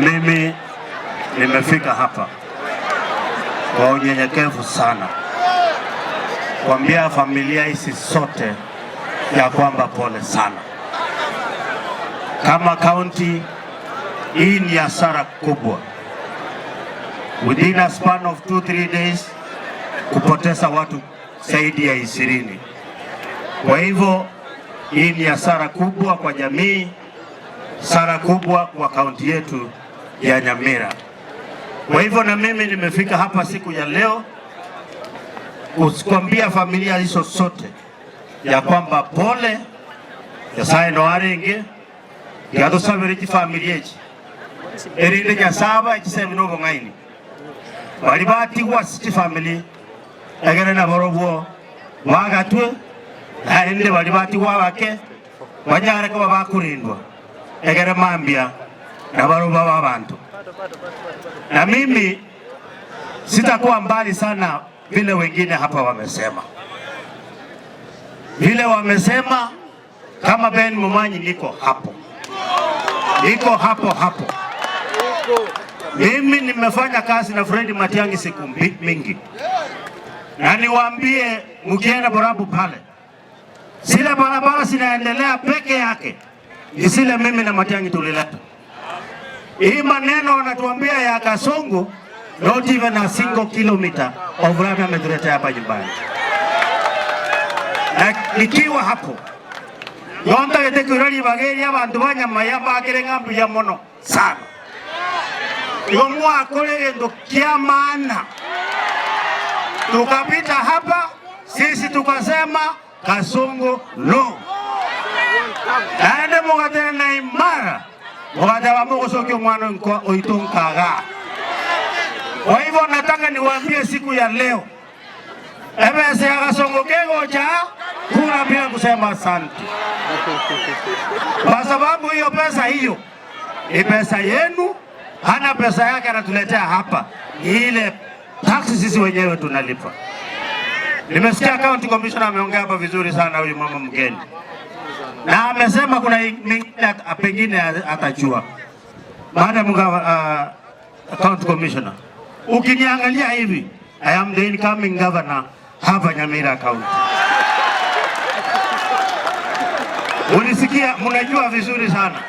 mimi nimefika hapa kwa unyenyekevu sana kuambia familia hizi sote ya kwamba pole sana. Kama kaunti hii ni hasara kubwa, within a span of 2 3 days kupoteza watu zaidi ya ishirini. Kwa hivyo hii ni hasara kubwa kwa jamii, hasara kubwa kwa kaunti yetu ya Nyamira. Kwa hivyo na mimi nimefika hapa siku ya leo kuambia familia hizo zote ya kwamba pole Nyasaye no arenge tiga chifamilia echi erinde Nyasaye abae chisemi na obong'aini baria batigwa ase chifamili egere nabarobwo bagatwe naende baria batigwa abake banyare koba bakorendwa egere mambia nabarobwo babe abanto. Na mimi sitakuwa mbali sana vile wengine hapa wamesema, vile wamesema kama Ben Momanyi, niko hapo, niko hapo hapo. Mimi nimefanya kazi na Fred Matiang'i siku mingi, na niwaambie, mkienda Borabu pale, zile barabara zinaendelea peke yake ni zile mimi na Matiang'i tulileta. Hii maneno wanatuambia ya Kasongo, not even a single kilometer of road ametuletea hapa nyumbani. Na nikiwa hapo yontagete kwira ribaga eria abanto ba Nyamaya mbakere ng'a mbuya mono sana. Igo mwakora egento kia maana, tukapita hapa sisi tukasema Kasongo no, naende mogatenena imara mogateba mogosokia omwana oito nkaga. Kwa hivyo nataka niwaambie siku ya leo ebese ya Kasongo kegocha kura bila kusema asante, kwa sababu hiyo pesa hiyo ni pesa yenu, hana pesa yake anatuletea hapa, ni ile tax sisi wenyewe tunalipa. Nimesikia county commissioner ameongea hapa vizuri sana, huyu mama mgeni, na amesema kuna mingine pengine atajua. Madam uh, county commissioner, ukiniangalia hivi, I am the incoming governor hapa Nyamira County. Ulisikia, mnajua vizuri sana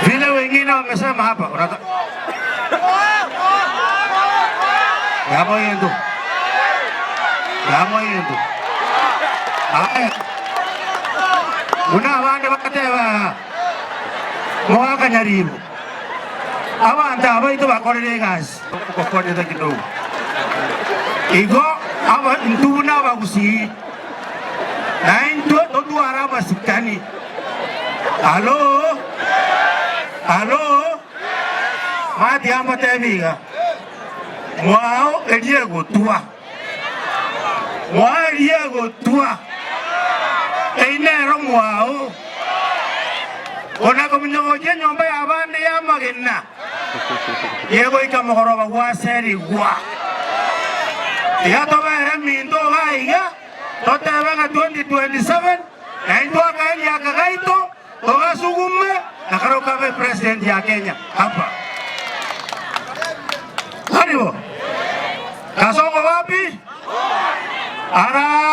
vile wengine wamesema hapa. Unata... Yamo yendo. Yamo yendo. Aya. Muna abande bateba mwaka nyaribo abantu abaito bakorere egasi gokonyete kidogo igo aba ntubu n'abagusii na intwe totware abasikani alo alo matiga mbatebi iga mwao eria egotwa mwao eria egotwa eyio nero mwao ona kominyogochia enyomba y'abande y'amagena yegoika mogoroba gwaserigwa. Tiga tobere eminto iga iga totebe ng'a 2027 naintwe akaerio aka gaito togasugume na karia okabe president ya Kenya hapa. Tari bo? Kasongo wapi? Ara!